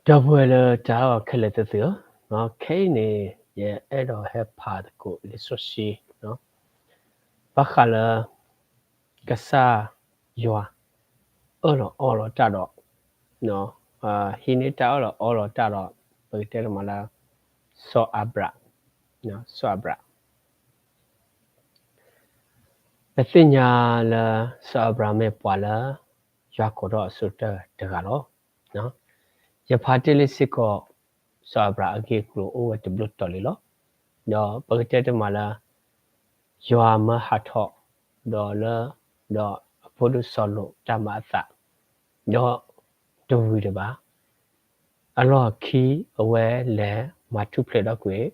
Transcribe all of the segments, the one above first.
ဒီပုၢ်ဝဲၢ်လၢတၢ်အဲၣ်အီၤခဲလၢာ်သ့ၣ်ဧၢ, ခဲအံၤန့ၣ် ယအဲၣ်ဒိးဟဲဖးသကိးလံာ်စီဆှံ ဘၣ်ဃးလၢ ကစၢ်ယွၤ အၢၣ်လီၤအီလီၤတၢ်ဒီး ဟံးန့ၢ်တၢ်အၢၣ်လီၤအီလီၤတၢ်ဒီး ပကတဲတမးလၢ စီၤအၤဘြး, စီၤအၤဘြး ပသ့ၣ်ညါလၢ စီၤအၤဘြးမ့ၢ်ပှၤလၢ ယွၤကိးထီၣ်အဆိကတၢၢ်တဂၤလီၤ. ယဖးတ့ၢ်လံစ့ၢ်ကီး စီၤအၤဘြးအဂ့ၢ်အကျိၤအိၣ်ဝဲတဘျုးတီၤလံလီၤ. ဒီးပကတဲတမးလၢ ယွၤမၢဟးထီၣ် ဒီးလၢ ဒီးအဖိဒိၣ်စီၤလိာ်တၢ်မၤအသး ဒီးတဝံၤတဘၣ် အလီၢ်ခံအဝဲလဲၤမၤထူၣ်ဖျဲးဒီးကွံာ်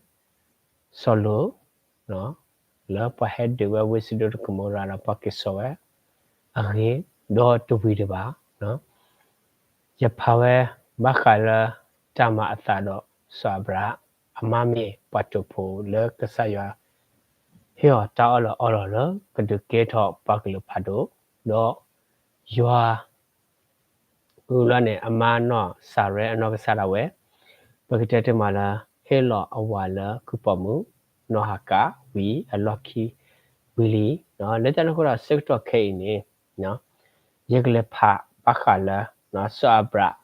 စီၤလိာ် လၢပှၤဟဲဒုးဝဲဝ့ၢ်စဒိၣ်ဒီးကမိၤရၤဒီးပှၤက့ၤစိာ်ဝဲ အဂ့ၢ် ဒီးတဝံၤတဘၣ် ယဖးဝဲဘၣ်ဃးလၢတၢ်မၤအသးဒီးစီၤအၤဘြး အမါမ့ၢ်ပှၤတိာ်ဖိလၢကစၢ်ယွၤ ဟ့ၣ်အီၤတၢ်အၢၣ်လီၤအီလီၤလၢကဒုးကဲထီၣ်ပှၤကလုာ်ဖးဒိၣ် ဒီးယွၤ ဝံၤလီၤန့ၣ် အမါနီၢ်စၤရဲအနီၢ်ကစၢ်ဒၣ်ဝဲ ပကတဲတမးလၢ ဟ့ၣ်လီၤအဝၤလၢကုၢ်ပိာ်မုၣ် နီၢ်ဟၤကၤ ဝံၤအလီၢ်ခံဝံၤလံ. လၢတၢ်န့ၣ်အဃိဒီးဆၢကတီၢ်ခဲအံၤန့ၣ် ယကလဲၤဖးဘၣ်ဃးလၢ စီၤအၤဘြး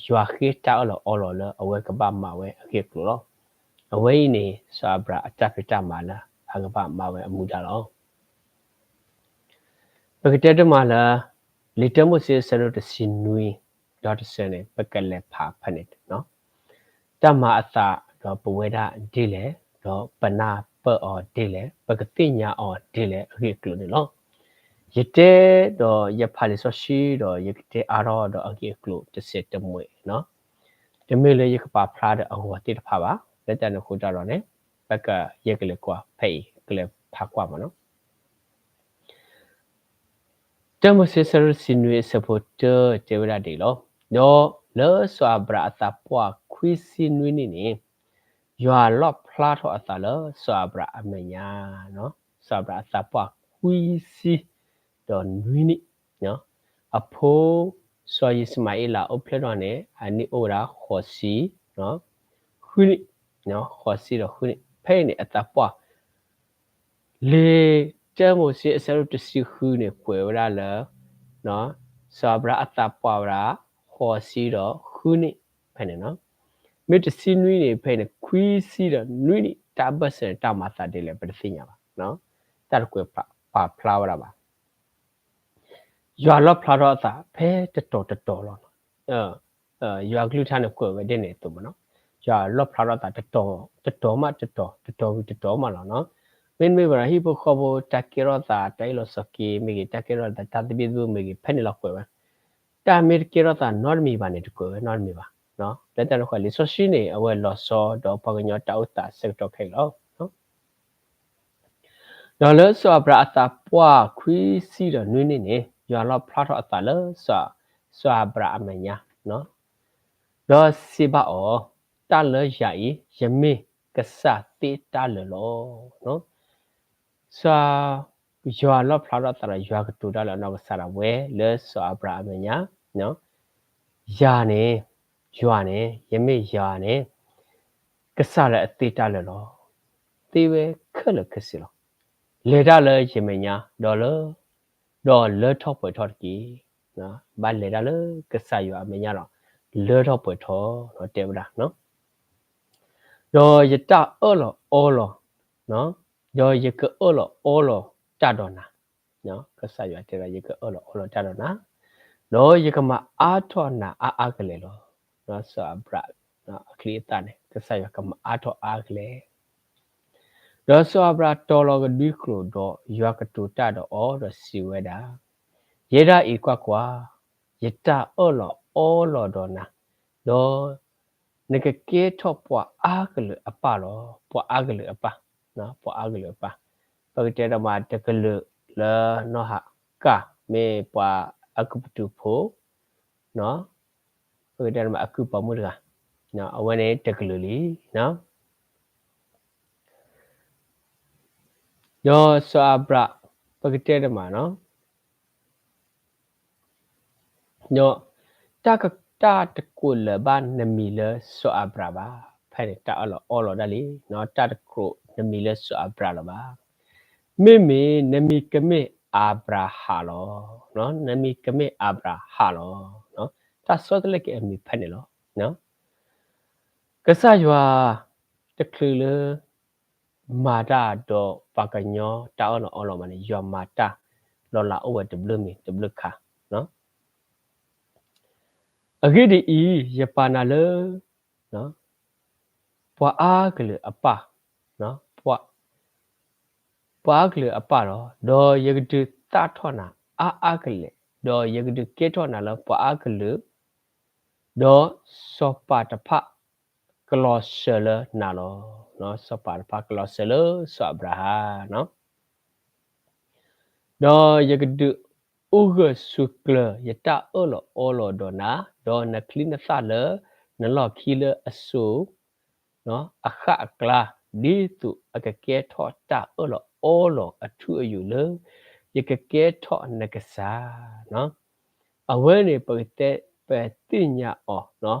ယွၤဃ့တၢ်အၢၣ်လီၤအီလီၤလၢအဝဲကဘၣ်မၤဝဲအဂ့ၢ်အကျိၤလီၤ. အဝဲအံၤန့ၣ် စီၤအၤဘြးအတၢ်ဖံးတၢ်မၤလၢအကဘၣ်မၤဝဲအမူဒါလီၤ. ပကတဲတမးလၢ လံာ်တၢမိၤၡ့အဆၢဒိၣ်တဆံနွံ ဒီးတဆၢန့ၣ် ပကလဲၤဖးဖဲန့ၣ် တၢ်မၤအသးဒီးပဝဲဒၣ်ဒ်လဲၣ်, ဒီးပနၢ်ပၢၢ်အီၤဒ်လဲၣ်, ပကသ့ၣ်ညါအီၤဒ်လဲၣ်အဂ့ၢ်အကျိၤန့ၣ်လီၤ. ယတဲဒီးယဖးလံာ်စီဆှံဒီးယကတဲအါထီၣ်ဒီးအဂ့ၢ်အကျိၤတစဲးတမှဲး, တမ့ၢ်လၢယကပာ်ဖျါဒီးအဂီၤသ့ၣ်တဖၣ်ဘၣ်. လၢတၢ်န့ၣ်အဃိတၢ်ဒီးန့ၣ် ပက ယကလဲၤကွၢ်ဖဲအံၤ ကလဲၤဖးကွၢ်မးနီၤ. တၢမိၤၡ့အဆၢဒိၣ်တဆံနွံအဆၢဖိတၢတဲဝဲဒၣ်ဒ်အံၤလီၤ. ဒီးလၢစီၤအၤဘြးအသးပှၢ်ခွံဆံနွံနံၣ်န့ၣ် ယွၤလီၣ်ဖျါထီၣ်အသးလၢစီၤအၤဘြးအမဲာ်ညါ, စီၤအၤဘြးအသးပှၢ်ခွံဆံ ဒီးနွံနံၣ်, အဖိ စီၤယံၡမၤအ့လးအိၣ်ဖျဲၣ်ထီၣ်န့ၣ် အနံၣ်အိၣ်ဝဲဒၣ်ဃိးဆံ ဃုနံၣ်, ဃိးဆံဒီးဃုနံၣ်, ဖဲအံၤန့ၣ်အသးပှၢ် လံာ်တၢမိၤၡ့အဆၢဒိၣ်တဆံဃုန့ၣ် ကွဲးဝဲဒၣ်လၢ စီၤအၤဘြးအသးပှၢ်ဝဲဒၣ် ဃိးဆံဒီးဃုနံၣ်ဖဲန့ၣ်, မ့ၢ်တဆံနွံန့ၣ် ဖဲန့ၣ် ခွံဆံဒီးနွံနံၣ် တၢ်ဘၢၣ်စၢၤန့ၣ် တၢ်မၤသးဒ်လဲၣ် ပတသ့ၣ်ညါဘၣ်, တၢ်တကွဲးပာ်ဖျါဝဲဒၣ်ဘၣ်. ယွၤလီၣ်ဖျါထီၣ်အသးဖဲတတီၤတတီၤလီၤ. ယွၤကလုၢ်ကထါန့ၣ်ကွဲးဝဲဒ်န့ၣ်အသိးမးနီၤ, ယွၤလီၣ်ဖျါထီၣ်အသးတတီၤ, တတီၤမးတတီၤ, တတီၤဝံၤတတီၤမးလီၤနီၤ. မ့တမ့ၢ်ဘၣ်ဒီး ဟံၣ်ဖိဃီဖိတၢ်ကဲထီၣ်သး တၢ်အ့ၣ်လိာ်ဆိးက့မ့ၢ်ဂ့ၤ, တၢ်ကဲထီၣ်သးတၢ်သဘံၣ်သဘုၣ်မ့ၢ်ဂ့ၤ ဖဲန့ၣ်လီၤကွဲးဝဲ, တၢ်မ့ၢ်တကဲထီၣ်သးနီတမံၤဘၣ်န့ၣ် တကွဲးဝဲနီတမံၤဘၣ်. လၢတၢ်န့ၣ်အဃိ လံာ်စီဆှံန့ၣ် အဝဲလီၤဆီဒီးပှၤကညီတၢ်အိၣ်သးဆၢကတီၢ်ခဲအံၤလီၤ. ဒီးလၢစီၤအၤဘြးအသးပှၢ်ခွံဆံဒီးနွံနံၣ်န့ၣ် ယွၤလီၣ်ဖျါထီၣ်အသးလၢ စီၤအၤဘြးအမဲာ်ညါ, ဒီးစံးဘၣ်အီၤ, တၢ်လၢယၤအံၤ ယမ့ၢ်ကစၢ်သ့တၢ်လၢာ်လီၤ. စီၤ ယွၤလီၣ်ဖျါထီၣ်အသးဒီးယွၤကတိၤတၢ်လၢအနီၢ်ကစၢ်ဒၣ်ဝဲလၢစီၤအၤဘြးအမဲာ်ညါ, ယၤန့ၣ်, ယွၤန့ၣ်, ယမ့ၢ်ယၤန့ၣ် ကစၢ်လၢအသ့တၢ်လၢာ်လီၤ. သ့ဝဲခဲလၢာ်ခဲဆ့လီၤ. လဲၤတၢ်လၢယမဲာ်ညါ ဒီးလၢ ဒီးလၢထီၣ်ပှဲၤထီၣ်တက့ၢ်. ဘၣ်လဲၤတၢ်လၢကစၢ်ယွၤအမဲာ်ညါဒီး လၢထီၣ်ပှဲၤထီၣ် တဲဝဲဒၣ်, ဒီးယတၢ်အၢၣ်လီၤအီလီၤ, ဒီးယကအၢၣ်လီၤအီလီၤတၢ်ဒီးနၤ, ကစၢ်ယွၤတဲဝဲဒၣ် ယကအၢၣ်လီၤအီလီၤတၢ်ဒီးနၤ, ဒီးယကမၤအါထီၣ်နၤအါအါကလဲာ်လီၤ. စီၤအၤဘြး အချံအသၣ်န့ၣ် ကစၢ်ယွၤကမၤအါထီၣ်အါကလဲာ် ဒီးစီၤအၤဘြးတီၤလီၤကဒွံကျိာ်ဒီး ယွၤကတိၤတၢ်ဒီးအီၤဒီးစံးဝဲဒၣ်, ယဲဒၣ်အံၤကွၢ်ကွၢ်, ယတၢ်အၢၣ်လီၤအီလီၤဒီးနၤ, ဒီးနကကဲထီၣ်ပှၤအါကလုာ်အပၢ်လီၤ. ပှၤအါကလုာ်အပၢ်, ပှၤအါကလုာ်အပၢ်, ပကတဲတမးတကလုာ်လၢနီၢ်ဟၤကၤ မ့ၢ်ပှၤအကပတူးဖိ ပကတဲတမးအကုၢ်ပိာ်မုၣ်တဂၤ, အဝဲန့ၣ်တကလုာ်လံ. ဒီးစီၤအၤဘြး ပကတဲတမးနီၤ, ဒီးတၢ်က တၢ်တကိးလၢၤဘၣ်နမံၤလၢစီၤအၤဘြၤဘၣ်. ဖဲန့ၣ်တၢ်အၢၣ်လီၤအီလီၤဒၣ်လံ, တၢ်တကိးနမံၤလၢစီၤအၤဘြၤလၢၤဘၣ်. မ့မ့ၢ်နမံၤကမ့ၢ်အၤဘြၤဟၣ်လီၤ. နမံၤကမ့ၢ်အၤဘြၤဟၣ်လီၤ. တၢ်ဆီတလဲက့ၤအမံၤဖဲန့ၣ်လီၤ. ကစၢ်ယွၤတချုးလၢ မၤတၢ်ဒီးပှၤကညီတၢ်အၢၣ်လီၤအီလီၤမးန့ၣ် ယွၤမၤတၢ်လီၤလးအိၣ်ဝဲတဘျုးမံၤတဘျုးခါ. အဂ့ၢ်ဒ်အံၤ, ယပာ်နၤလၢ ပှၤအါကလုာ်အပၢ်, ပှၤအါကလုာ်အပၢ်လီၤ. ဒီးယကဒုးသၣ်ထီၣ်နၤအါအါကလဲာ်, ဒီးယကဒုးကဲထီၣ်နၤလၢပှၤအါကလုာ်, ဒီးစီၤပၤတဖၣ်ကလီၤစၢၤလၢနၤလီၤ. စီၤပၤတဖၣ်ကလီၤစၢၤလၢစီၤအၤဘြၤဟၣ် ဒီးယကဒုးအိၣ်ဂၢၢ်ဆိးကျၢၤယတၢ်အၢၣ်လီၤအီလီၤဒီးနၤ, ဒီးနချံနသၣ်လၢနလီၢ်ခံလၢအစိၤအဃၣ်အကျါ, ဒ်သိးအကကဲထီၣ်တၢ်အၢၣ်လီၤအီလီၤအထူအယိာ်လၢ ယကကဲထီၣ်နကစၢ်. အဝဲန့ၣ် ပကတဲ ပသ့ၣ်ညါအီၤ,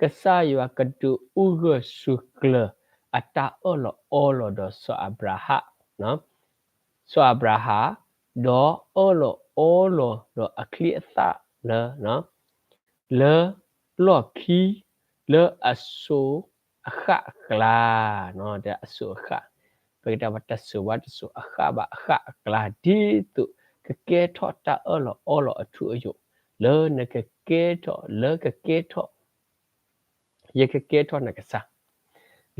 ကစၢ်ယွၤကဒုးအိၣ်ဂၢၢ်ဆိးကျၢၤအတၢ်အၢၣ်လီၤအီလီၤဒီးစီၤအၤဘြၤဟၣ်, စီၤအၤဘြၤဟၣ်, ဒီးအၢၣ်လီၤအီလီၤဒီးအချံအသၣ်လၢ လၢလီၢ်ခံ လၢအစိၤအဃၣ်အကျါ, အစိၤအဃၣ်, ပကတဲပှၤတစိၤဘၣ်တစိၤ အဃၣ်ဘၣ်အဃၣ်အကျါ, ဒ်သိးကကဲထီၣ်တၢ်အၢၣ်လီၤအီလီၤအထူအယိာ်, လၢနကကဲထီၣ်, လၢကကဲထီၣ် ယကကဲထီၣ်နကစၢ်,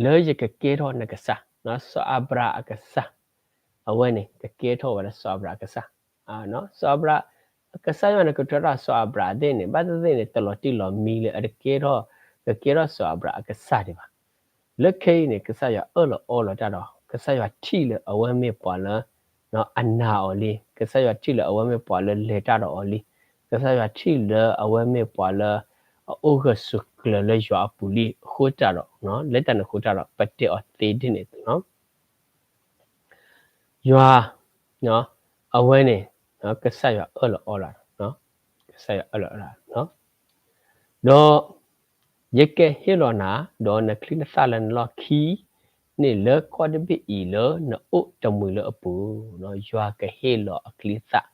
လၢယကကဲထီၣ်နကစၢ်, စီၤအၤဘြၤအကစၢ်, အဝဲန့ၣ် ကကဲထီၣ်ဝဲဒၣ်စီၤအၤဘြၤအကစၢ်, စီၤအၤဘြၤ, ကစၢ်ယွၤန့ၣ် ကထုးထီၣ်စီၤအၤဘြၤသ့ၣ်န့ၣ် ဘၣ်သ့ၣ်သ့ၣ်န့ၣ် တလီၤတံၢ်လီၤမံလၢအတကဲထီၣ်, ကကဲထီၣ်စီၤအၤဘြၤအကစၢ်ဒံးဘၣ်. လၢခဲအံၤန့ၣ် ကစၢ်ယွၤအၢၣ်လီၤအီလီၤတၢ်ဒီး ကစၢ်ယွၤထံၣ်လၢအဝဲမ့ၢ်ပှၤလၢ အနာ်အီၤလံ, ကစၢ်ယွၤထံၣ်လၢအဝဲမ့ၢ်ပှၤလၢလဲၤတၢ်ဒီးအီၤလံ, ကစၢ်ယွၤထံၣ်လၢအဝဲမ့ၢ်ပှၤလၢ အအိၣ်ဂၢၢ်ဆိးကျၢၤလၢယွၤအပူၤလံအဃိသတးဒီး, လၢတၢ်န့ၣ်အဃိသတးဒီး ပတဲအီၤသ့ဒ်န့ၣ်လီၤ. ယွၤ, အဝဲန့ၣ် ကစၢ်ယွၤအၢၣ်လီၤအီလီၤ, ကစၢ်ယွၤအၢၣ်လီၤအီလီၤ, ဒီးယကဟ့ၣ်လီၤနၤ ဒီးနချံနသၣ်လၢနလီၢ်ခံန့ၣ် လၢကီၢ်တဘ့ၣ်အံၤလၢနအိၣ်တမှံၤလၢအပူၤ, ယွၤကဟ့ၣ်လီၤအချံအသၣ်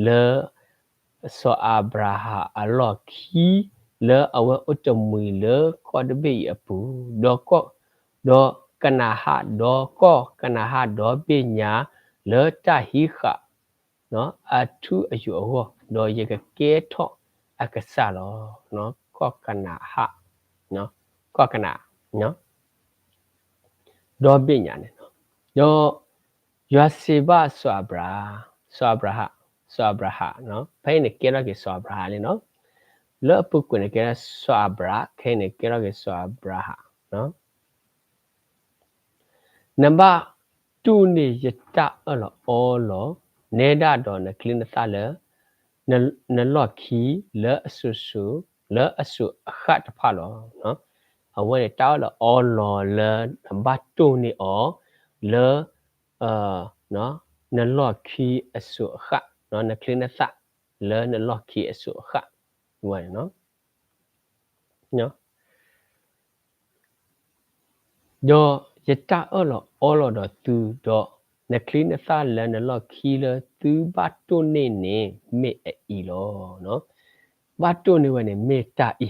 လၢ စီၤအၤဘြၤဟၣ်အလီၢ်ခံ လၢအဝဲအိၣ်တမှံၤလၢကီၢ်တဘ့ၣ်အံၤအပူၤ, ဒီးကီၢ်, ဒီးကနၤအၣ်, ဒီးကီၢ်ကနၤအၣ်ဒီဘ့ၣ်ညါ လၢတၢ်ဟံးဃာ် အထူအယိာ်အဂီၢ်, ဒီးယကကဲထီၣ်အကစၢ်လီၤ. ကီၢ်ကနၤအၣ်, ကီၢ်ကနၤ ဒီဘ့ၣ်ညါန့ၣ်, ဒီးယွၤစံးဘၣ်စီၤအၤဘြၤ, စီၤအၤဘြၤဟၣ်, စီၤအၤဘြၤဟၣ်, ဖဲအံၤန့ၣ်ကဲထီၣ်က့ၤစီၤအၤဘြၤဟၣ်လံနီၤ, လၢအပူၤကွံာ်န့ၣ်ကဲထီၣ်စီၤအၤဘြၤ, ခဲအံၤန့ၣ်ကဲထီၣ်က့ၤစီၤအၤဘြၤဟၣ် နဘၣ်တိၢ်န့ၢ်ယတၢ်အၢၣ်လီၤအီလီၤ, နဲဒၣ်ဒီးနချံနသၣ်လၢ နလီၢ်ခံလၢအစိၤစိၤ, လၢအစိၤအဃၣ်တဖၣ်လီၤ. အဝဲန့ၣ်တၢ်အၢၣ်လီၤအီလီၤလၢနဘၣ်တိၢ်န့ၢ်အီၤ လၢ နလီၢ်ခံအစိၤအဃၣ်, နချံနသၣ်လၢနလီၢ်ခံအစိၤအဃၣ်, ဝဲန့ၣ် ဒီးယတၢ်အၢၣ်လီၤအီလီၤဒီးသု, ဒီးနချံနသၣ်လၢနလီၢ်ခံလၢသုဘၣ်တိၢ်န့ၢ်န့ၣ် မ့ၢ်အအံၤလီၤ. ဘၣ်တိၢ်န့ၢ်ဝဲန့ၣ် မ့ၢ်တၢ်အံ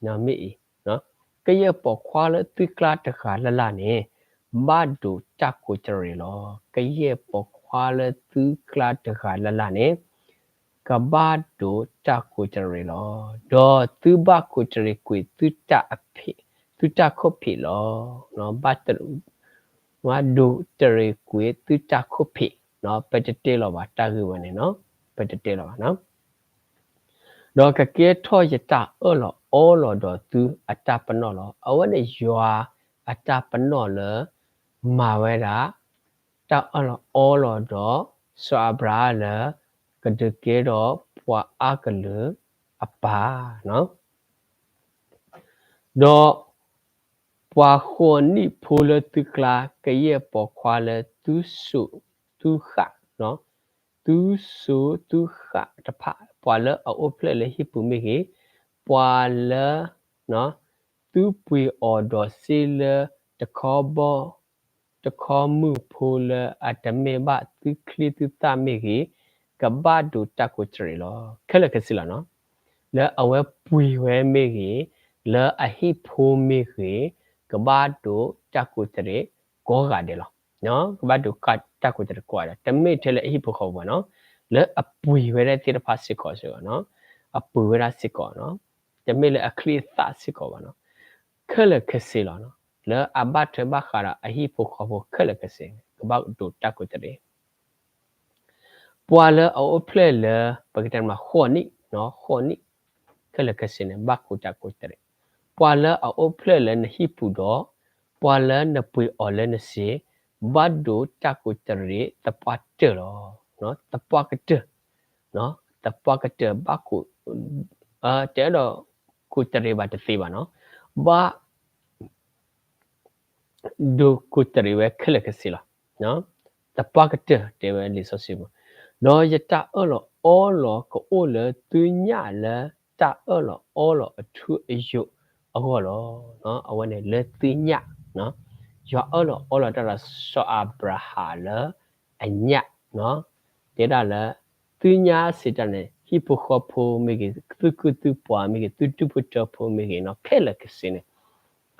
ၤ, မ့ၢ်အံၤ, ကယဲၢ်ပိာ်ခွါလၢသုကျါတဂၤလၢ်လၢ်န့ၣ် ဘၣ်ဒိးတၢ်ကူးတရံးလီၤ. ကယဲၢ်ပိာ်ခွါလၢသုကျါတဂၤလၢ်လၢ်န့ၣ် ကဘၣ်ဒိးတၢ်ကူးတရံးလီၤ. ဒီးသုဘၣ်ကူးတရံးကွံာ်သုတၢ်အဖံး, သုတၢ်ခိၣ်ဖံးလီၤ. ဘၣ်တ, ဒိးတရံးကွံာ်သုတၢ်ခိၣ်ဖံး, ပတတဲလီၤဘၣ်တၢ်ဂ့ၢ်ဝဲန့ၣ်နီၤ, ပတတဲလီၤဘၣ်နီၤ. ဒီးကကဲထီၣ်ယတၢ်အၢၣ်လီၤအီလီၤဒီးသုအတၢ်ပနီၣ်လီၤ. အဝဲန့ၣ်ယွၤအတၢ်ပနီၣ်လၢ မၤဝဲဒၣ် တၢ်အၢၣ်လီၤအီလီၤဒီး စီၤအၤဘြၤဟၣ်လၢ ကဒုးကဲထီၣ်ပှၤအါကလုာ်အပၢ် ဒီးပှၤဃိးနံၣ်ဖိလၢသုကျါ ကယဲၢ်ပိာ်ခွါလၢသုစိၤသုဃၣ်, သုစိၤသုဃၣ်တဖၣ်, ပှၤလၢအအိၣ်ဖျဲၣ်လၢဟံၣ်ပူၤမ့ၢ်ဂ့ၤ, ပှၤလၢ သုပှ့ၤအီၤဒီးစ့လၢ တခီဘီ တခီမုၢ်ဖိလၢအတမ့ၢ်ဘၣ်သုချံသုသၣ်မ့ၢ်ဂ့ၤ, ကဘၣ်ဒိးတၢ်ကူးတရံးလီၤ. ခဲလၢာ်ခဲဆ့လီၤနီၤ. လၢအဝဲပှ့ၤဝဲမ့ၢ်ဂ့ၤ, လၢအဟံၣ်ဖိမ့ၢ်ဂ့ၤ, ကဘၣ်ဒိးတၢ်ကူးတရံးကိးဂၤဒဲးလီၤ. ကဘၣ်ဒိးတၢ်ကူးတရံးကိးဂၤဒဲး, တမ့ၢ်ထဲလၢအဟံၣ်ဖိဃီဖိဘၣ်နီၤ, လၢအပှ့ၤဝဲဒၣ်သ့ၣ်တဖၣ်စ့ၢ်ကီးစ့ၢ်ကီးနီၤ, အပှ့ၤဝဲဒၣ်စ့ၢ်ကီးနီၤ, တမ့ၢ်လၢအချံအသၣ်စ့ၢ်ကီးဘၣ်နီၤ, ခဲလၢာ်ခဲဆ့လီၤနီၤ. လၢအဘၣ်ထွဲဘၣ်ဃးဒီးအဟံၣ်ဖိဃီဖိခဲလၢာ်ခဲဆ့န့ၣ် ကဘၣ်ဒိးတၢ်ကူးတရံး ပှၤလၢအအိၣ်ဖျဲၣ်လၢ ပကတဲမးဃိးနံၣ်, ဃိးနံၣ်, ခဲလၢာ်ခဲဆ့န့ၣ် ဘၣ်ကူးတၢ်ကူးတရံး, ပှၤလၢအအိၣ်ဖျဲၣ်လၢနဟံၣ်ပူၤဒီး ပှၤလၢနပှ့ၤအီၤလၢနစ့, ဘၣ်ဒိးတၢ်ကူးတရံးသပှၢ်တၢၢ်လီၤ. သပှၢ်ကတၢၢ်, သပှၢ်ကတၢၢ်ဘၣ်ကူး, တအဲၣ်ဒိးကူးတရံးဘၣ်တသ့ဘၣ်နီၤ, ဘၣ် ဒိးကူးတရံးဝဲခဲလၢာ်ခဲဆ့လီၤ. သပှၢ်ကတၢၢ်တဲဝဲလံာ်စီဆှံပူၤ, ဒီးယတၢ်အၢၣ်လီၤအီလီၤကအိၣ်လၢသုညၣ်လၢတၢ်အၢၣ်လီၤအီလီၤအထူအယိာ်အဂီၢ်လီၤ. အဝဲန့ၣ်လၢသုညၣ်, ယွၤအၢၣ်လီၤအီလီၤတၢ်ဒီးစီၤအၤဘြၤဟၣ်လၢအညၣ်, တဲဒၣ်လၢ သုညၣ်စံးတၢ်န့ၣ် ဟံၣ်ဖိဃီဖိမ့ၢ်ဂ့ၤ, သုကုၢ်သုပှၤမ့ၢ်ဂ့ၤ, သုဒူၣ်ဖိထၢဖိမ့ၢ်ဂ့ၤနီၤ, ခဲလၢာ်ခဲဆ့န့ၣ်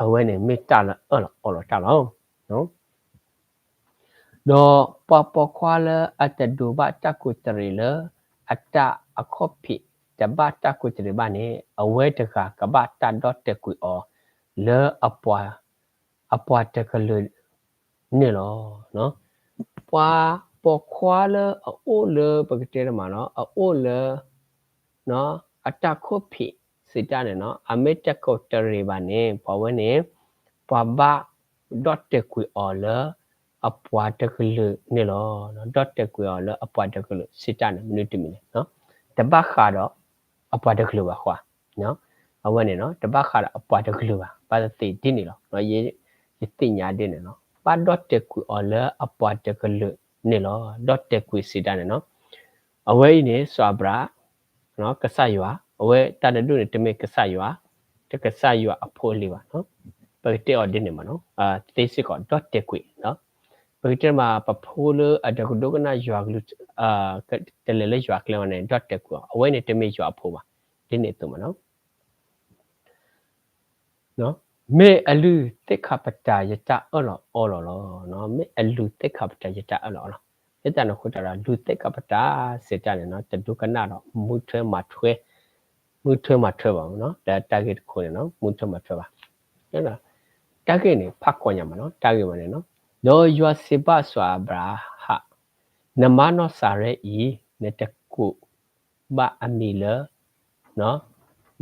အဝဲန့ၣ်မ့ၢ်တၢ်လၢအၢၣ်လီၤအီလီၤတၢ်လီၤ. ဒီးပှၤပိာ်ခွါလၢအတဒိးဘၣ်တၢ်ကူးတရံးလၢ အတၢ်အခီၣ်ဖံးတဘၣ်တၢ်ကူးတရံးဘၣ်န့ၣ် အဝဲတဂၤကဘၣ်တၢ်ဒီၣ်တဲာ်ကွံာ်အီၤ လၢ အပှၤတကလုာ်န့ၣ်လီၤ. ပှၤပိာ်ခွါလၢအအိၣ်လၢပကတဲတမးနီၤ အအိၣ်လၢ အတၢ်ခီၣ်ဖံးစံးတၢ်န့ၣ်နီၤ အမ့ၢ်တၢ်ကူးတရံးဘၣ်န့ၣ် ပှၤဝဲန့ၣ် ပှၤဘၣ်ဒီၣ်တဲာ်ကွံာ်အီၤလၢ အပှၤတကလုာ်န့ၣ်လီၤ. ဒီၣ်တဲာ်ကွံာ်အီၤလၢအပှၤတကလုာ်စံးတၢ်န့ၣ် မနုၤတမံၤန့ၣ် တဘၣ်ဃးဒီးအပှၤတကလုာ်ဘၣ်ဃီ အဝဲန့ၣ်နီၤ တဘၣ်ဃးဒီးအပှၤတကလုာ်ဘၣ်, ဘၣ်သ့ၣ်သ့ၣ်ဒ်န့ၣ်လီၤ. ယသ့ၣ်ညါဒ်န့ၣ်လီၤ. ဘၣ်ဒီၣ်တဲာ်ကွံာ်အီၤလၢအပှၤတကလုာ်န့ၣ်လီၤ. ဒီၣ်တဲာ်ကွံာ်စံးတၢ်န့ၣ်နီၤ အဝဲအံၤန့ၣ် စီၤအၤဘြၤ ကစၢ်ယွၤ, အဝဲတၢ်တဒူၣ်န့ၣ် တမ့ၢ်ကစၢ်ယွၤ, တကစၢ်ယွၤအဖိအလံၤဘၣ်. ပကတဲအီၤဒ်န့ၣ်မးနီၤ, သ့စ့ၢ်ကီး ဒီၣ်တဲာ်ကွံာ်, ပကတဲမး ပဖိလၢအတကဒိကနၣ်ယွၤကလုၢ် တလဲၤလၢယွၤကျဲဘၣ်န့ၣ် ဒီၣ်တဲာ်ကွံာ်အီၤ, အဝဲန့ၣ်တမ့ၢ်ယွၤအဖိဘၣ်, ဒ်န့ၣ်အသိးမးနီၤ. မ့ၢ်အလုၢ်သ့ၣ်ခါပတာ်ယတၢ်အၢၣ်လီၤအီလီၤလီၤ. မ့ၢ်အလုၢ်သ့ၣ်ခါပတာ်ယတၢ်အၢၣ်လီၤအီလီၤ. လၢတၢ်န့ၣ်အဃိသတးဒီး လုၢ်သ့ၣ်ခါပတာ်စံးတၢ်န့ၣ်နီၤ တဒိကနၣ်ဒီး မူထွဲမၤထွဲ, မူထွဲမၤထွဲဘၣ်မးနီၤ, ဒီးတၢ်ဂ့ၢ်တခိၣ်န့ၣ်နီၤ မူထွဲမၤထွဲဘၣ်. တၢ်ဂ့ၢ်န့ၣ် ဖးကွၢ်ညါမးနီၤ, တၢ်ဂ့ၢ်မးန့ၣ်နီၤ, ဒီးယွၤစံးဘၣ်စီၤအၤဘြၤဟၣ်, နမါနီၢ်စၤရဲအံၤ နတကိးဘၣ်အမံၤလၢ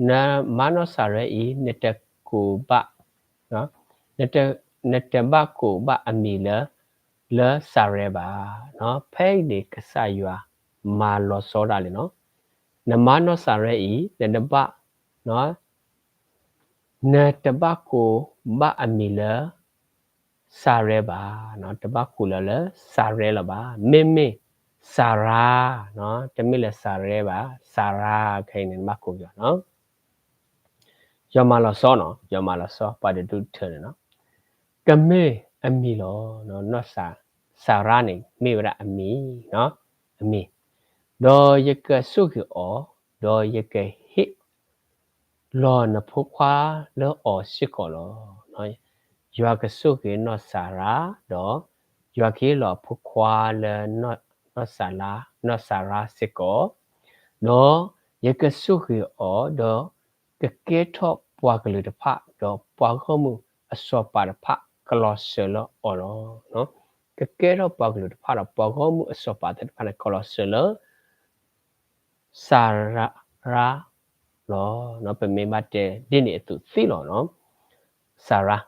နမါနီၢ်စၤရဲအံၤ နတကိးဘၣ်, နတဘၣ်ကိးဘၣ်အမံၤလၢ လၢစၤရဲဘၣ်. ဖဲအံၤန့ၣ် ကစၢ်ယွၤမၤလီၤဆီဒၣ်လဲာ်နီၤ, နမါနီၢ်စၤရဲအံၤ နတဘၣ် နတဘၣ်ကိးဘၣ်အမံၤလၢ စၤရဲဘၣ်, တဘၣ်ကိးလၢလၢစၤရဲလၢၤဘၣ်, မ့မ့ၢ်စၤရါ, တမ့ၢ်လၢစၤရဲဘၣ်, စၤရါခဲအံၤန့ၣ် နဘၣ်ကိးက့ၤအီၤနီၤ. ယွၤမၤလီၤဆီနီၤ, ယွၤမၤလီၤဆီ ပှၤတဒူၣ်တထၢန့ၣ်နီၤ, ကမ့ၢ်အမံၤလီၤ. စၤရါန့ၣ် မ့ၢ်ဝဲဒၣ်အမံၤ, အမံၤ, ဒီးယကဆိၣ်ဂ့ၤအီၤ, ဒီးယကဟ့ၣ် လီၤနဖိခွါလၢအီၤစ့ၢ်ကီးလီၤ. ယွၤကဆိၣ်ဂ့ၤနီၢ်စၤရါ, ဒီးယွၤကဟ့ၣ်လီၤအဖိခွါလၢနီၢ်စၤရါ, နီၢ်စၤရါစ့ၢ်ကီး, ဒီးယကဆိၣ်ဂ့ၤအီၤ, ဒီးကကဲထီၣ်ပှၤကလုာ်တဖၣ်, ဒီးပှၤဂီၢ်မုၢ်အစီၤပၤတဖၣ်ကလီၤစၢၤလၢအီၤလီၤ. ကကဲထီၣ်ပှၤကလုာ်တဖၣ်ဒီးပှၤဂီၢ်မုၢ်အစီၤပၤသ့ၣ်တဖၣ်န့ၣ် ကလီၤစၢၤလၢ စၤရါလီၤ. ပမ့ၢ်ဘၣ်တဲဒ်န့ၣ်အသိးသ့လီၤ. စၤရါ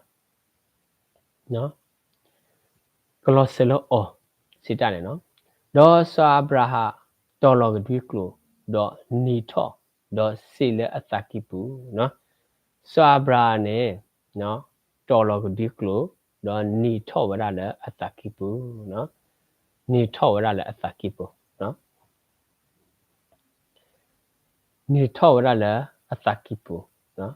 ကလီၤစၢၤလၢအီၤ စံးတၢ်န့ၣ်နီၤ, ဒီးစီၤအၤဘြၤဟၣ်တီၤလီၤကဒွံကျိာ်, ဒီးနံၤထီၣ်, ဒီးစံးလၢအသးကံၢ်ပူၤ, စီၤအၤဘြၤဟၣ်န့ၣ် တီၤလီၤကဒွံကျိာ်, ဒီးနံၤထီၣ်ဝဲဒၣ်လၢအသးကံၢ်ပူၤ, နံၤထီၣ်ဝဲဒၣ်လၢအသးကံၢ်ပူၤ နံၤထီၣ်ဝဲဒၣ်လၢ အသးကံၢ်ပူၤ,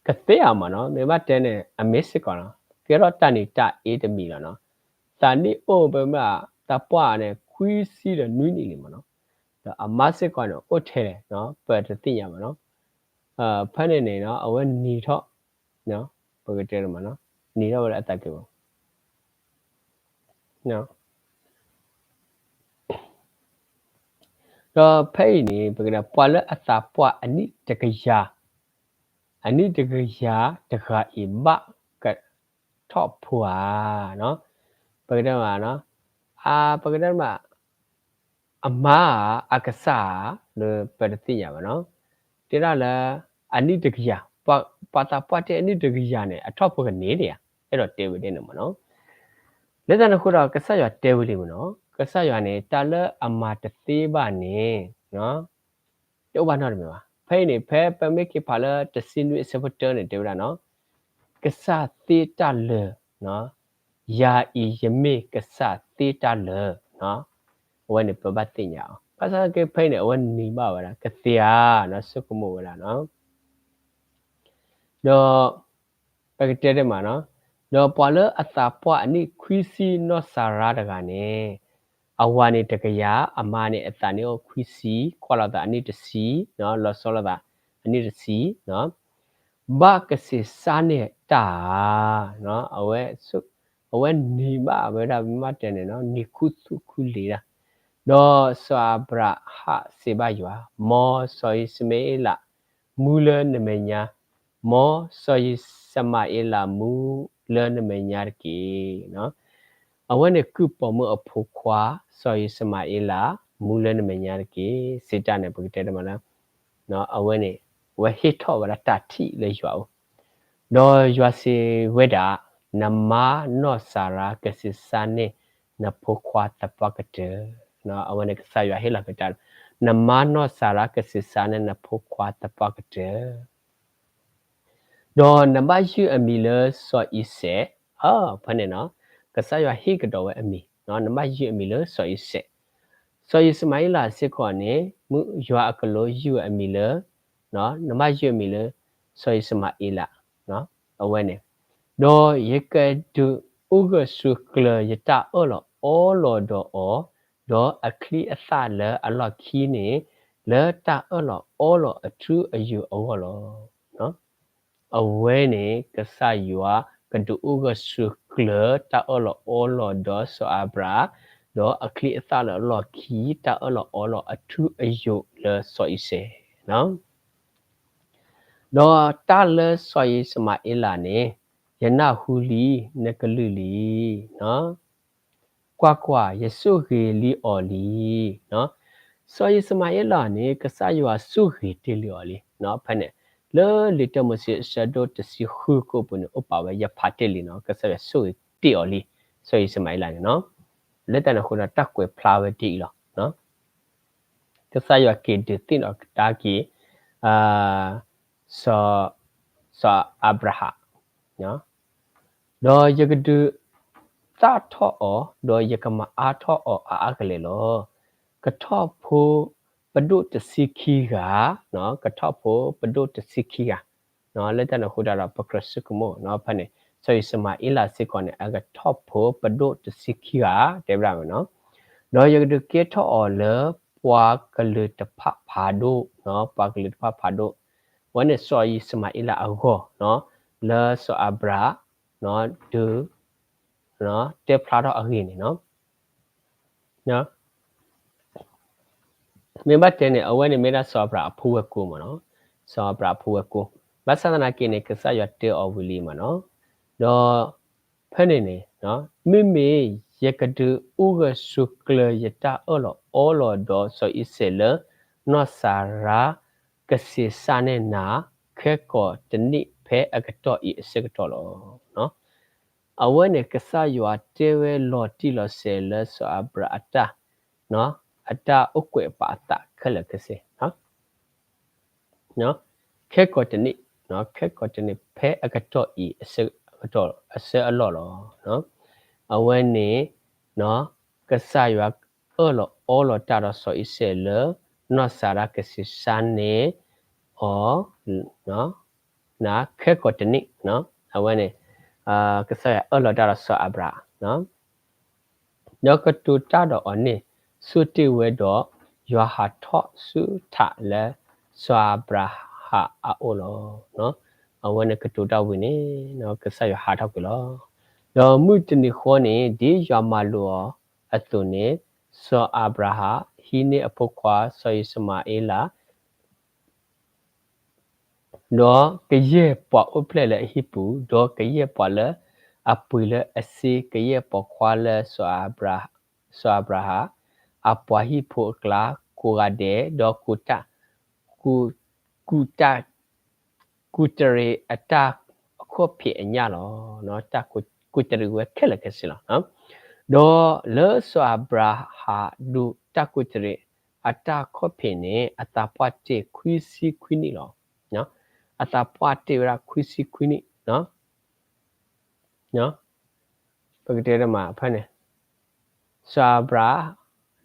ကသ့ဧါမးနီၤ, မ့ၢ်ဘၣ်တဲန့ၣ် အမ့ၢ်စ့ၢ်ကီးနီၤ, ကဲထီၣ်တၢ်နံၤတၢ်အ့တမံၤလီၤနီၤ, သးနံၣ်အိၣ်ပမ့ၢ် သးပှၢ်န့ၣ် ခွံဆံဒီးနွံနံၣ်လံမးနီၤ, ဒီးအမါစ့ၢ်ကီးန့ၣ် အိၣ်ထဲလဲၣ် ပတသ့ၣ်ညါဘၣ်နီၤ, ဖဲန့ၣ်န့ၣ်နီၤ အဝဲနံၤထီၣ် ပကတဲမးနီၤ, နံၤထီၣ်ဝဲလၢအသးကံၢ်ပူၤ ဒီးဖဲအံၤန့ၣ် ပကတဲ ပှၤလၢအသးပှၢ်အနံၣ်တကယၤ, အနံၣ်တကယၤတဂၤအံၤဘၣ်ကထီၣ်ဖိဧါ, ပကတဲမး, ပကတဲမး, အမါဧါ အကစၢ်ဧါ, လၢပတသ့ၣ်ညါဘၣ်နီၤ, တဲဒၣ်လၢ အနံၣ်တကယၤ, ပှၤသးပှၢ်တ့ၢ်အနံၣ်တကယၤန့ၣ် အထီၣ်ဖိကန့ၢ်ဒံးဧါ, အဲၣ်ဒိးတဲဝဲဒ်န့ၣ်မးနီၤ, လၢတၢ်န့ၣ်အဃိဒီး ကစၢ်ယွၤတဲဝဲလံမးနီၤ, ကစၢ်ယွၤန့ၣ် တၢ်လၢအမၤတသ့ဘၣ်န့ၣ် တအိၣ်ဘၣ်နီတမံၤဘၣ်. ဖဲအံၤန့ၣ် ဖဲပမ့ၢ်က့ၤဖးလၢတဆံနွံအဆၢဖိတၢန့ၣ် တဲဝဲဒၣ်နီၤ, ကစၢ်သ့တၢ်လၢာ်, ယၤအံၤယမ့ၢ်ကစၢ်သ့တၢ်လၢာ်, အဝဲန့ၣ်ပဘၣ်သ့ၣ်ညါအီၤ. ဘၣ်ဆၣ်သနာ်က့ဖဲအံၤန့ၣ် အဝဲနံၤဘၣ်ဝဲဒၣ် ကသ့ဧါ, ဆိကမိၣ်ဝဲဒၣ်နီၤ ဒီး ပကတဲတမးနီၤ, ဒီးပှၤလၢအသးပှၢ်အနံၣ်ခွံဆံနီၢ်စၤရါတဂၤန့ၣ်, အဝၤန့ၣ်တကယၤ, အမါန့ၣ်အသးနံၣ်အိၣ်ခွံဆံ, ကွၢ်လိာ်သးအနံၣ်တဆံ, လီၤဆီလိာ်သးအနံၣ်တဆံ, ဘၣ်ကဆံးစၢ်န့ၢ်တၢ်ဧါ, အဝဲနံၤဘၣ်ဝဲဒၣ်မ့ၢ်တဲန့ၣ်နီၤ, နံၤခူသူၣ်ခူလံၤဒၣ်, ဒီးစီၤအၤဘြၤဟၣ်စံးဘၣ်ယွၤ, မ်စီၤအံၣ်စမၤအ့လး မူလၢနမဲာ်ညါ, မ်စီၤအံၣ်စမၤအ့လးမူလၢနမဲာ်ညါတက့ၢ်. အဝဲန့ၣ်ကုၢ်ပိာ်မုၣ်အဖိခွါ စီၤအံၣ်စမၤအ့လး မူလၢနမဲာ်ညါတက့ၢ်. စံးတၢ်န့ၣ် ပကတဲတမးလၢ အဝဲန့ၣ် အဝဲဟ့ၣ်ထီၣ်ဝဲဒၣ်တၢ်ထံၣ်လၢယွၤအအိၣ်, ဒီးယွၤစံးဝဲဒၣ်, နမါနီၢ်စၤရါကဆံးစၢ်န့ၢ်နဖိခွါသပှၢ်ကတၢၢ်. အဝဲန့ၣ်ကစၢ်ယွၤဟ့ၣ်လီၤက့ၤတၢ်, နမါနီၢ်စၤရါကဆံးစၢ်န့ၢ်နဖိခွါသပှၢ်ကတၢၢ် ဒီးနဘၣ်ယုၢ်အမံၤလၢစီၤအံၤစဲး, ဖဲန့ၣ်နီၤ, ကစၢ်ယွၤဟ့ၣ်ကဒီးဝဲအမံၤ, နဘၣ်ယုၢ်အမံၤလၢစီၤအံၤစဲး, စီၤအံၣ်စမၤအ့လးစ့ၢ်ကီးန့ၣ် မုၢ်ယွၤအကလူးယုၢ်ဝဲအမံၤလၢ, နဘၣ်ယုၢ်အမံၤလၢ စီၤအံၣ်စမၤအ့လး, အဝဲန့ၣ်, ဒီးယကဒုးအိၣ်ဂၢၢ်ဆိးကျၢၤယတၢ်အၢၣ်လီၤအီလီၤဒီးအီၤ, ဒီးအချံအသၣ်လၢအလီၢ်ခံန့ၣ်, လၢတၢ်အၢၣ်လီၤအီလီၤအထူအယိာ်အဂီၢ်လီၤ. အဝဲန့ၣ် ကစၢ်ယွၤကဒုးအိၣ်ဂၢၢ်ဆိးကျၢၤတၢ်အၢၣ်လီၤအီလီၤဒီးစီၤအၤဘြၤဟၣ်, ဒီးအချံအသၣ်လၢအလီၢ်ခံ တၢ်အၢၣ်လီၤအီလီၤအထူအယိာ်လၢစီၤအံၤစဲး ဒီးတၢ်လၢစီၤအံၣ်စမၤအ့လးန့ၣ်, ယနၢ်ဟူလံ, နကလုၢ်လံ. ကွၢ်ကွၢ်, ယဆိၣ်ဂ့ၤလံအီၤလံ. စီၤအံၣ်စမၤအ့လးန့ၣ် ကစၢ်ယွၤဆိၣ်ဂ့ၤတ့ၢ်လံအီၤလံ. ဖဲန့ၣ်, လၢလံာ်တၢမိၤၡ့အဆၢဒိၣ်တဆံဃုကိးပူၤန့ၣ် အိၣ်ပာ်ဝဲ ယဖးတ့ၢ်လံနီၤ, ကစၢ်ယွၤဆိၣ်ဂ့ၤတ့ၢ်အီၤလံ, စီၤအံၣ်စမၤအ့လးန့ၣ်နီၤ. လၢတၢ်န့ၣ်အဃိဒီး တၢ်ကွဲးဖျါဝဲဒ်အံၤလီၤ. ကစၢ်ယွၤက့ၤဒုးသ့ၣ်နီၣ်ကဒါက့ၤ စီၤအၤဘြၤဟၣ်, ဒီးယကဒုးသၣ်ထီၣ်အီၤ, ဒီးယကမၤအါထီၣ်အီၤအါအါကလဲာ်လီၤ. ကထီၣ်ဖိပဒိၣ်တဆံခံဂၤ, ကထီၣ်ဖိပဒိၣ်တဆံခံဂၤ, လၢတၢ်န့ၣ်အဃိဒီး ပကြၢးဆိကမိၣ်ဖဲန့ၣ်, စီၤအံၣ်စမၤအ့လးစ့ၢ်ကီးန့ၣ် အကထီၣ်ဖိပဒိၣ်တဆံခံဂၤ တဲဝဲဒၣ်မ့ၢ်နီၤ, ဒီးယကဒုးကဲထီၣ်အီၤလၢပှၤကလုာ်တဖၣ်ဖးဒိၣ်, ပှၤကလုာ်တဖၣ်ဖးဒိၣ်, အဝဲန့ၣ်စီၤအံၣ်စမၤအ့လးအဂီၢ်, လၢစီၤအၤဘြၤဟၣ် ဒုး တဲဖျါထီၣ်အဂ့ၢ်န့ၣ်နီၤ. မ့ၢ်ဘၣ်တဲန့ၣ် အဝဲန့ၣ်မ့ၢ်ဒၣ်စီၤအၤဘြၤဟၣ်အဖိဝဲၢ်ကိာ်မ့ၢ်နီၤ, စီၤအၤဘြၤဟၣ်အဖိဝဲၢ်ကိာ်, ဘၣ်ဆၣ်သနာ်က့န့ၣ် ကစၢ်ယွၤတဲအီၤဝံၤလံမ့ၢ်နီၤ, ဒီးဖဲန့ၣ်န့ၣ်, မ့မ့ၢ်ယကဒုးအိၣ်ဂၢၢ်ဆိးကျၢၤယတၢ်အၢၣ်လီၤအီလီၤဒီးစီၤအံၤစဲးလၢ နီၢ်စၤရါ ကဆံးစၢ်န့ၢ်နၤ ခဲကိာ်တနံၣ်ဖဲအကတီၢ်အံၤအဆၢကတီၢ်လီၤ. အဝဲန့ၣ်ကစၢ်ယွၤတဲဝဲလီၤတံၢ်လီၤဆဲးလၢစီၤအၤဘြၤဟၣ်အတၢ်, အတၢ်အိၣ်ကွဲးပာ်အသးခဲလၢာ်ခဲဆ့ ခဲကိာ်တနံၣ်, ခဲကိာ်တနံၣ်ဖဲအကတီၢ်အံၤ အဆၢကတီၢ်အဆၢအလီၢ်လီၤ. အဝဲန့ၣ် ကစၢ်ယွၤအၢၣ်လီၤအီလီၤတၢ်ဒီးစီၤအံၤစဲးလၢ နီၢ်စၤရါကဆံးစၢ်န့ၢ် အီၤ နခဲကိာ်တနံၣ်, အဝဲန့ၣ် ကစၢ်ယွၤအၢၣ်လီၤတၢ်ဒီးစီၤအၤဘြၤဟၣ် ဒီးကတိၤတၢ်ဒီးအီၤန့ၣ် ဆိၣ်တ့ၢ်ဝဲဒီး ယွၤဟးထီၣ်ဆူထးလၢ စီၤအၤဘြၤဟၣ်အအိၣ်လီၤ. အဝဲန့ၣ်ကတိၤတၢ်ဝံၤန့ၣ် ကစၢ်ယွၤဟးထီၣ်ကွံာ်လီၤ. ဒီးမုၢ်တနံၤဃီန့ၣ် ဒ်ယွၤမၤလိာ်အီၤအသိးန့ၣ် စီၤအၤဘြၤဟၣ်ဟံးန့ၢ်အဖိခွါစီၤယံးစမၤအ့လး ဒီးကယဲၢ်ပှၤအိၣ်ဖျဲၣ်လၢအဟံၣ်ပူၤ, ဒီးကယဲၢ်ပှၤလၢအပှ့ၤလၢအစ့, ကယဲၢ်ပိာ်ခွါလၢ စီၤအၤဘြၤဟၣ် အပှၤဟံၣ်ဖိအကျါ ကိးဂၤဒဲး, ဒီး ကူၣ်တၢ်, ကူၣ်တရံးအတၢ်အခီၣ်ဖံးအညၣ်လီၤ. ကူၣ်တရံးဝဲခဲလၢာ်ခဲဆ့လီၤ. ဒီးလၢစီၤအၤဘြၤဟၣ်ဒိးတၢ်ကူၣ်တရံးအတၢ်အခီၣ်ဖံးန့ၣ် အသးပှၢ်တ့ၢ်ခွံဆံခွံနံၣ်လီၤ. အသးပှၢ်တ့ၢ်ဝဲဒၣ်ခွံဆံခွံနံၣ် ပကတဲတမးဖဲန့ၣ် စီၤအၤဘြၤဟၣ်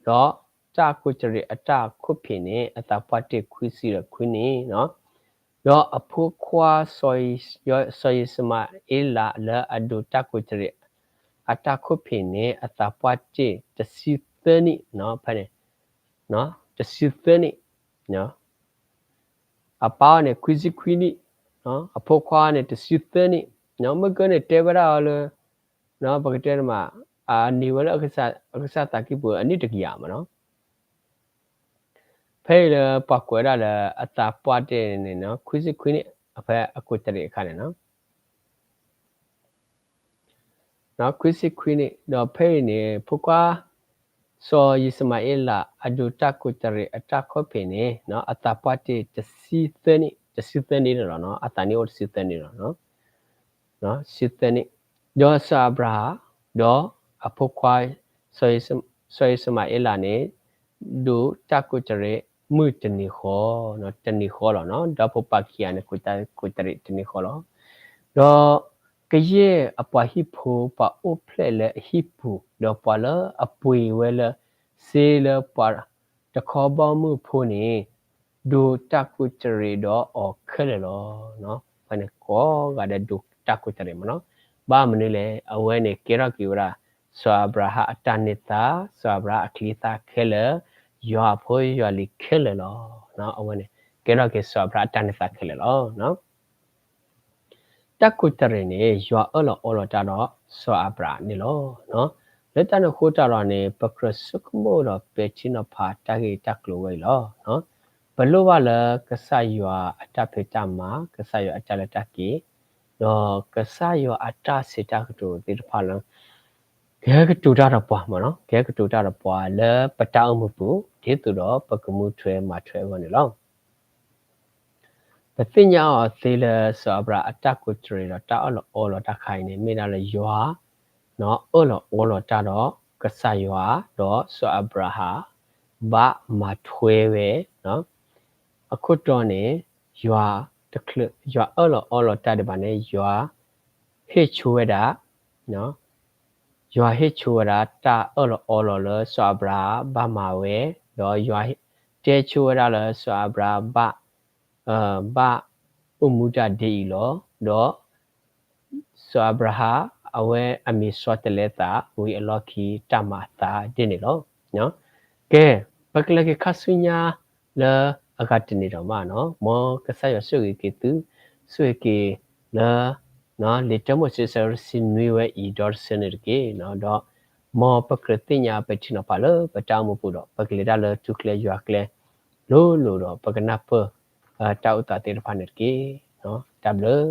ဒီးတၢ်ကူၣ်တရံးအတၢ်အခီၣ်ဖံးန့ၣ် အသးပှၢ်တ့ၢ်ခွံဆံဒီးခွံနံၣ်, ဒီးအဖိခွါ စီၤယံးစမၤအ့လးလၢအဒိးတၢ်ကူၣ်တရံးအတၢ်အခီၣ်ဖံးန့ၣ် အသးပှၢ်တ့ၢ်တဆံသၢနံၣ်, ဖဲန့ၣ် တဆံသၢနံၣ် အပၢ်န့ၣ် ခွံဆံခွံနံၣ်, အဖိခွါန့ၣ် တဆံသၢနံၣ်, မ့ၢ်ကန့ၣ်တဲဝဲဒၣ်အီၤလၢ ပကတဲတမး အန့ၢ်ဝဲလၢအကစၢ်သးကံၢ်ပူၤအနံၣ်တကယၤမးနီၤ, ဖဲအံၤလၢပှၤကွဲးဒၣ်လၢအသးပှၢ်တ့ၢ်န့ၣ် ခွံဆံခွံနံၣ် အဖဲအကူၣ်တရံးအခါန့ၣ်နီၤ ခွံဆံခွံနံၣ်, ဒီးဖဲအံၤန့ၣ် ဖိခွါ စီၤယံးစမၤအ့လး အဒိးတၢ်ကူၣ်တရံးအတၢ်ခီၣ်ဖံးန့ၣ် အသးပှၢ်တ့ၢ်တဆံသၢနံၣ်, တဆံသၢနံၣ်လီၤ, အသးနံၣ်အိၣ်တဆံသၢနံၣ်လီၤ. တဆံသၢနံၣ်, ဒီးစီၤအၤဘြၤဟၣ် ဒီးအဖိခွါ စီၤယံးစမၤအ့လးန့ၣ် ဒိးတၢ်ကူၣ်တရံးမုၢ်တနံၤဃီ, တနံၤဃီလီၤ, ဒီးဖိပၢ်ခံဂၤန့ၣ် ကူၣ်တၢ်ကူၣ်တရံးတနံၤဃီလီၤ. ဒီးကယဲၢ်အပှၤဟံၣ်ဖိ ပှၤအိၣ်ဖျဲၣ်လၢအဟံၣ်ပူၤ, ဒီးပှၤလၢအပှ့ၤဝဲလၢစ့လၢပှၤတခီဘီမုၢ်ဖိန့ၣ် ဒိးတၢ်ကူၣ်တရံးဒီးအီၤခဲလၢာ်လီၤ. ဖဲန့ၣ်ကိးဂၤဒဲးဒိးတၢ်ကူၣ်တရံးမးနီၤ, ဘၣ်မနုၤလဲၣ်, အဝဲန့ၣ်ကဲထီၣ်က့ၤဝဲဒၣ် စီၤအၤဘြၤဟၣ်အတၢ်န့ၢ်သါ, စီၤအၤဘြၤဟၣ်အချံအသၣ်ခဲလၢာ်, ယွၤအဖိယွၤလံၤခဲလၢာ်လီၤ. အဝဲန့ၣ် ကဲထီၣ်က့ၤစီၤအၤဘြၤဟၣ်အတၢ်န့ၢ်သါခဲလၢာ်လီၤ. တၢ်ကူၣ်တရံးန့ၣ် ယွၤအၢၣ်လီၤအီလီၤတၢ်ဒီးစီၤအၤဘြၤဟၣ်န့ၣ်လီၤ. လၢတၢ်န့ၣ်အဃိတၢ်ဒီးန့ၣ် ပကြၢးဆိကမိၣ်ဒီးပဲာ်ထံနီၤဖးတၢ်ဂ့ၢ်တၢ်ကျိၤဝဲအံၤလီၤ. ပလိၣ်ဘၣ်လၢကစၢ်ယွၤအတၢ်ဖံးတၢ်မၤ, ကစၢ်ယွၤအတၢ်လဲၤတၢ်က့ၤ, ဒီးကစၢ်ယွၤအတၢ်စံးတၢ်ကတိၤသ့ၣ်တဖၣ်လၢ ကဟဲကတိၤတၢ်ဒီးပှၤမးနီၤ, ကဟဲကတိၤတၢ်ဒီးပှၤလၢပတၢ်အိၣ်မူပူၤ ဒ်သိးဒီးပကမူထွဲမၤထွဲအဂီၢ်န့ၣ်လီၤ. ပသ့ၣ်ညါအီၤသ့လၢစီၤအၤဘြၤဟၣ်အတၢ်ကူၣ်တရံးဒီးတၢ်အၢၣ်လီၤအီလီၤတၢ်ခါအံၤန့ၣ် မ့ၢ်ဒၣ်လၢယွၤ အၢၣ်လီၤအီလီၤတၢ်ဒီးကစၢ်ယွၤ, ဒီးစီၤအၤဘြၤဟၣ် ဘၣ်မၤထွဲဝဲ အခိၣ်တီန့ၣ် ယွၤတချုး ယွၤအၢၣ်လီၤအီလီၤတၢ်ဒံးဘၣ်န့ၣ် ယွၤဟ့ၣ်ဆိဝဲဒၣ် ယွၤဟ့ၣ်ဆိဝဲဒၣ်တၢ်အၢၣ်လီၤအီလီၤလၢစီၤအၤဘြၤဟၣ်ဘၣ်မၤဝဲ, ဒီးယွၤတဲဆိဝဲဒၣ်လၢစီၤအၤဘြၤဟၣ်ဘၣ် ဘၣ်အိၣ်မူတၢ်ဒ်အံၤလီၤ. ဒီး စီၤအၤဘြၤဟၣ် အဝဲအမံၤစီတလဲသးဝံၤအလီၢ်ခံတၢ်မၤအသးဒ်န့ၣ်လီၤ. ကဲ, ပကလဲၤက့ၤခါဆူညါလၢအဂၤတန့ၢ်ဒီးမးနီၤ, မ်ကစၢ်ယွၤဆိၣ်ဂ့ၤက့ၤသု, ဆိၣ်ဂ့ၤက့ၤလၢ လံာ်တၢမိၤၡ့ အဆၢတဆံနွံဝဲအံၤဒီတဆၢန့ၣ်တက့ၢ်. ဒီးမ်ပကြၢးသ့ၣ်ညါပဲာ်ထံနီၤဖးလၢပတၢ်အိၣ်မူပူၤဒီး ပကလဲၤတၢ်လၢထူကျဲယွၤကျဲ လိၤလိၤဒီးပကနၢ်ပၢၢ်တၢ်အိၣ်သးသ့ၣ်တဖၣ်န့ၣ်တက့ၢ်. တၢ်ဘျုး